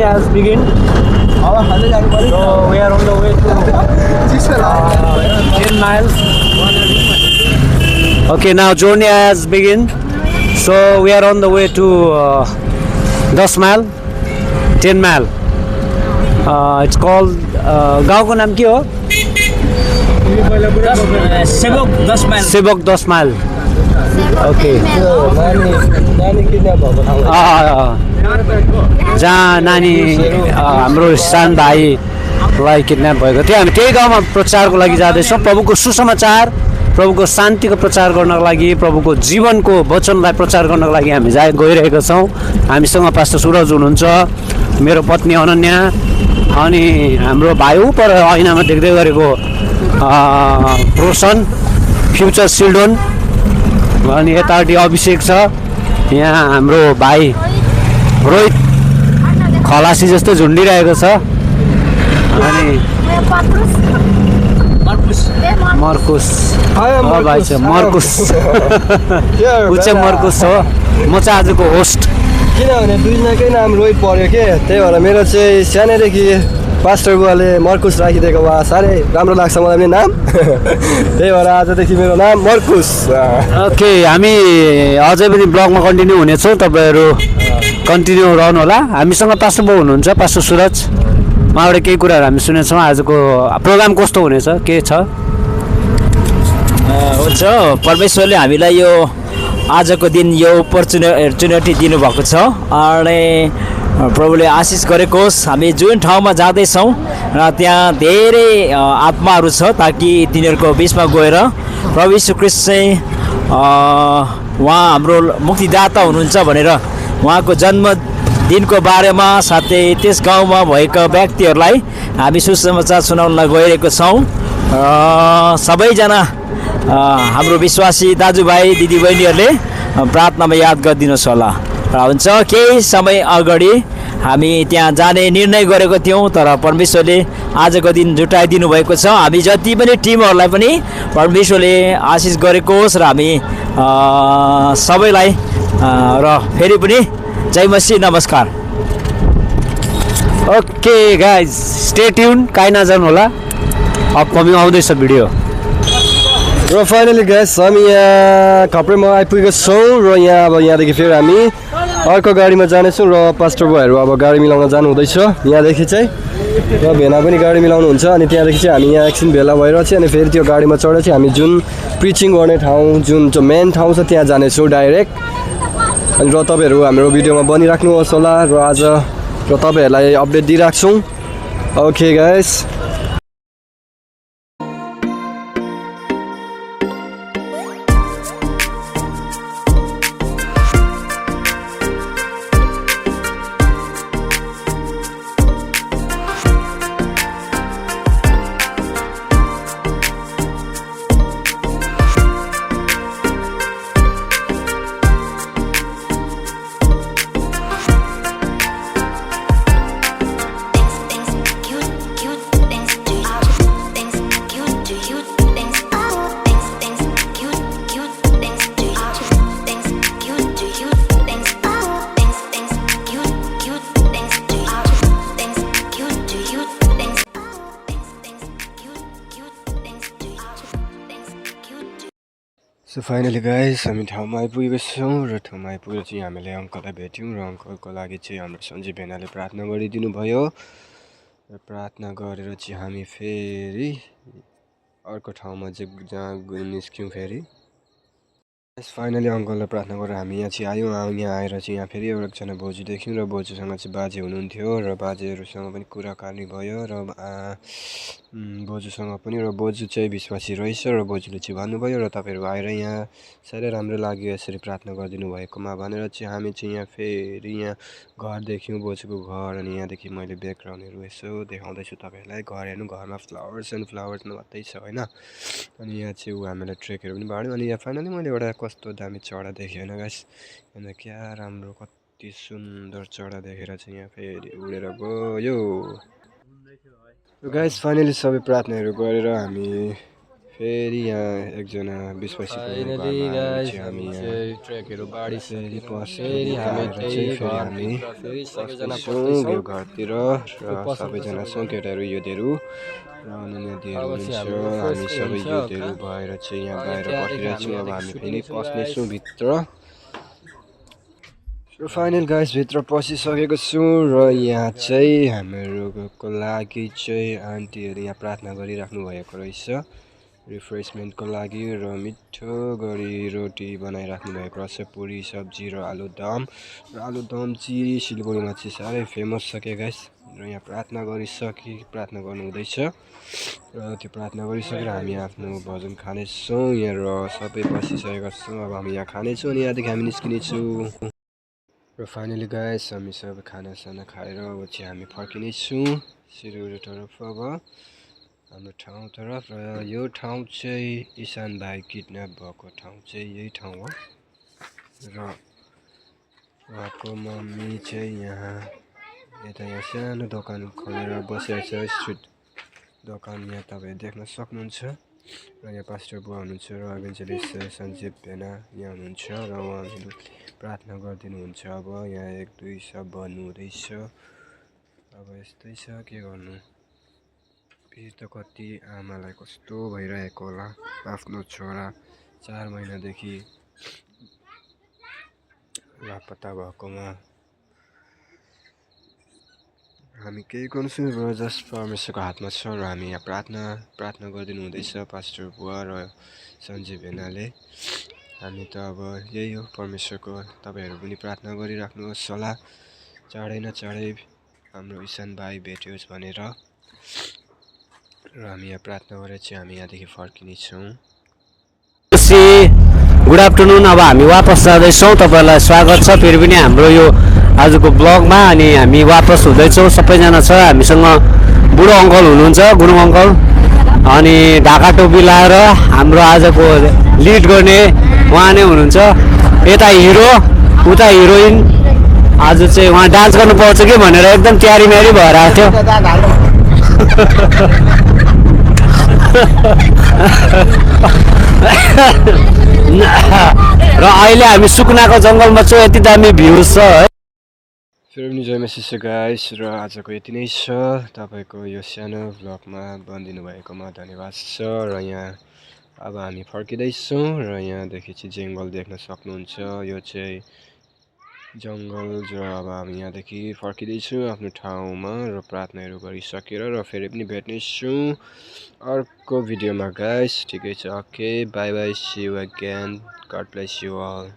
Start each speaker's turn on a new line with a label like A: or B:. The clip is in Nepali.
A: has begun. So we are on the way to 10 miles. Okay, now journey has begun. So we are on the way to 10 mile. 10 mile. It's called गाउँ को नाम के हो? सेवक 10 माइल. ओके. जहाँ नानी हाम्रो सानो भाइलाई किडन्याप भएको थियो. हामी त्यही गाउँमा प्रचारको लागि जाँदैछौँ. प्रभुको सुसमाचार, प्रभुको शान्तिको प्रचार गर्नको लागि, प्रभुको जीवनको वचनलाई प्रचार गर्नको लागि हामी गइरहेका छौँ. हामीसँग पास्टर सुरज हुनुहुन्छ, मेरो पत्नी अनन्या, अनि हाम्रो भाइ उपर ऐनामा देख्दै गरेको रोशन, फ्युचर सिल्डोन, अनि यतापट्टि अभिषेक छ. यहाँ हाम्रो भाइ रोहित खलासी जस्तो झुन्डिरहेको छ. अनि मर्कुस भाइ छ, मर्कुस. ऊ चाहिँ मर्कुस हो. म चाहिँ आजको होस्ट.
B: किनभने दुईजनाकै नाम रोहित पर्यो के, त्यही भएर मेरो चाहिँ सानैदेखि पास्टर बुवाले मर्कुस राखिदिएको भए साह्रै राम्रो लाग्छ मलाई पनि नाम. त्यही भएर आजदेखि मेरो नाम मर्कुस.
A: ओके, हामी अझै पनि ब्लगमा कन्टिन्यू हुनेछौँ. तपाईँहरू कन्टिन्यू रहनु होला. हामीसँग पास्टर बाउ हुनुहुन्छ, पास्टर सुरज. उहाँबाट केही कुराहरू हामी सुनेछौँ. आजको प्रोग्राम कस्तो हुनेछ, के छ?
C: हुन्छ, परमेश्वरले हामीलाई यो आजको दिन यो अपर्च्युनिटी दिनुभएको छ. अनि प्रभुले आशिष गरेको होस्. हामी जुन ठाउँमा जाँदैछौँ र त्यहाँ धेरै आत्माहरू छ, ताकि तिनीहरूको बिचमा गएर प्रभु यीशु ख्रीष्ट चाहिँ उहाँ हाम्रो मुक्तिदाता हुनुहुन्छ भनेर उहाँको जन्मदिनको बारेमा, साथै त्यस गाउँमा भएका व्यक्तिहरूलाई हामी सुसमाचार सुनाउन गइरहेको छौँ. सबैजना हाम्रो विश्वासी दाजुभाइ दिदीबहिनीहरूले प्रार्थनामा याद गरिदिनुहोस् होला. हुन्छ, केही समय अगाडि हामी त्यहाँ जाने निर्णय गरेको थियौँ, तर परमेश्वरले आजको दिन जुटाइदिनु भएको छ. हामी जति पनि टिमहरूलाई पनि परमेश्वरले आशिष गरेको होस्. र हामी सबैलाई र फेरि पनि जय मसीह, नमस्कार.
A: ओके गाइज, स्टे ट्युन, काहीँ नजानु होला. अपकमिङ आउँदैछ भिडियो.
B: र फाइनली गाइस, हामी यहाँ खप्रेमा आइपुगेको छौँ. र यहाँदेखि फेरि हामी अर्को गाडीमा जानेछौँ. र पास्टर बुवाहरू अब गाडी मिलाउन जानु हुँदैछ यहाँदेखि चाहिँ. र भेना पनि गाडी मिलाउनुहुन्छ. अनि त्यहाँदेखि चाहिँ हामी यहाँ एकछिन भेला भएर चाहिँ अनि फेरि त्यो गाडीमा चढेर चाहिँ हामी जुन प्रिचिङ गर्ने ठाउँ, जुन चाहिँ मेन ठाउँ छ त्यहाँ जानेछौँ डाइरेक्ट. अनि र तपाईँहरू हाम्रो भिडियोमा बनिराख्नुहोस् होला. र आज र तपाईँहरूलाई अपडेट दिइराख्छौँ. Okay guys. So finally guys, हामी ठाउँमा आइपुगेको छौँ. र ठाउँमा आइपुगेर चाहिँ हामीले अङ्कललाई भेट्यौँ. र अङ्कलको लागि चाहिँ हाम्रो सञ्जीव भेनाले प्रार्थना गरिदिनु भयो. र प्रार्थना गरेर चाहिँ हामी फेरि अर्को ठाउँमा चाहिँ जहाँ निस्क्यौँ फेरि. फाइनली अङ्कललाई प्रार्थना गरेर हामी यहाँ चाहिँ आयौँ. यहाँ आएर चाहिँ यहाँ फेरि एकजना बोजू देख्यौँ. र बोजूसँग चाहिँ बाजे हुनुहुन्थ्यो. र बाजेहरूसँग पनि कुराकानी भयो. र बोजूसँग पनि. र बोजू चाहिँ विश्वासी रहेछ. र बोजूले चाहिँ भन्नुभयो, र तपाईँहरू आएर यहाँ साह्रै राम्रो लाग्यो यसरी प्रार्थना गरिदिनु भएकोमा भनेर चाहिँ हामी चाहिँ यहाँ फेरि यहाँ घर देख्यौँ, बोजूको घर. अनि यहाँदेखि मैले ब्याकग्राउन्डहरू यसो देखाउँदैछु तपाईँहरूलाई. घर हेर्नु, घरमा फ्लावर्स एन्ड फ्लावर्स मात्रै छ होइन. अनि यहाँ चाहिँ हामीलाई ट्रेकहरू पनि बाँड्यो. अनि यहाँ फाइनली मैले एउटा कस्तो दामी चरा देखेँ होइन गाइस. यहाँ क्या राम्रो, कति सुन्दर चरा देखेर चाहिँ यहाँ फेरि उडेर गयो. गाइस फाइनली सबै प्रार्थनाहरू गरेर हामी फेरि यहाँ एकजना 20 वर्षको
D: फाइनली गाइस हामी चाहिँ ट्रेकहरू बाडिसकेर फेरि हामी त्यही घरभित्र फेरि सबैजना
B: यो घरतिर र सबैजना छौँ केटाहरू योधहरू र अनन्यहरू हुनुहुन्छ हामी सबै योधहरू भएर चाहिँ यहाँ बाहिर पर्खिरहेछौँ अब हामी फेरि पस्नेछौँ भित्र र फाइनल गाइस भित्र पसिसकेको छु र यहाँ चाहिँ हामीहरूको लागि चाहिँ आन्टीहरू यहाँ प्रार्थना गरिराख्नु भएको रहेछ रिफ्रेसमेन्टको लागि र मिठो गरी रोटी बनाइराख्नु भएको रहेछ पुरी सब्जी र आलुदम चाहिँ सिलगढीमा चाहिँ साह्रै फेमस छ के गाइस र यहाँ प्रार्थना गर्नु हुँदैछ र त्यो प्रार्थना गरिसकेर हामी आफ्नो भोजन खानेछौँ यहाँ र सबै बसिसकेका छौँ अब हामी यहाँ खानेछौँ अनि यहाँदेखि हामी निस्किनेछौँ र फाइनली गाइस हामी सबै खानासाना खाएर अब चाहिँ हामी फर्किनेछौँ सिलगढीतर्फ अब हाम्रो ठाउँतर्फ र यो ठाउँ चाहिँ इसान भाइ किडन्याप भएको ठाउँ चाहिँ यही ठाउँ हो र उहाँको मम्मी चाहिँ यहाँ सानो दोकान खोलेर बसिरहेछ स्ट्रिट दोकान यहाँ तपाईँ देख्न सक्नुहुन्छ र यहाँ पास्टर बुवा हुनुहुन्छ र इभेन्जलिस्ट सञ्जीव भेना यहाँ हुनुहुन्छ र उहाँहरू प्रार्थना गरिदिनुहुन्छ अब यहाँ 1-2 सब भन्नु हुँदैछ अब यस्तै छ के गर्नु फेरि त कति आमालाई कस्तो भइरहेको होला आफ्नो छोरा 4 महिनादेखि लापत्ता भएकोमा हामी केही गर्नु सक्दैनौँ जस्ट परमेश्वरको हातमा छ र हामी यहाँ प्रार्थना गरिदिनु हुँदैछ पास्टर बुवा र सञ्जीव भेनाले हामी त अब यही हो परमेश्वरको तपाईँहरू पनि प्रार्थना गरिराख्नुहोस् होला चाँडै न चाँडै हाम्रो इसान भाइ भेटियोस् भनेर र हामी यहाँ प्रार्थना गरेर चाहिँ हामी यहाँदेखि फर्किनेछौँ
A: गुड आफ्टरनुन अब हामी वापस जाँदैछौँ तपाईँहरूलाई स्वागत छ फेरि पनि हाम्रो यो आजको ब्लगमा अनि हामी वापस हुँदैछौँ सबैजना छ हामीसँग बुढो अङ्कल हुनुहुन्छ गुरुङ अङ्कल अनि ढाका टोपी लाएर हाम्रो आजको लिड गर्ने उहाँ नै हुनुहुन्छ यता हिरो उता हिरोइन आज चाहिँ उहाँ डान्स गर्नु पाउँछ कि भनेर एकदम तयारी म्यारी भएर आएको र अहिले हामी सुकुनाको जङ्गलमा छौँ यति दामी भ्युज छ है
B: फेरि पनि जय मसिह गाइस र आजको यति नै छ तपाईँको यो सानो भ्लगमा बनिदिनु भएकोमा धन्यवाद छ र यहाँ अब हामी फर्किँदैछौँ र यहाँदेखि चाहिँ जङ्गल देख्न सक्नुहुन्छ यो चाहिँ जङ्गल र अब हामी यहाँदेखि फर्किँदैछौँ आफ्नो ठाउँमा र प्रार्थनाहरू गरिसकेर र फेरि पनि भेट्नेछौँ अर्को भिडियोमा गाइस ठिकै छ okay bye bye see you again God bless you all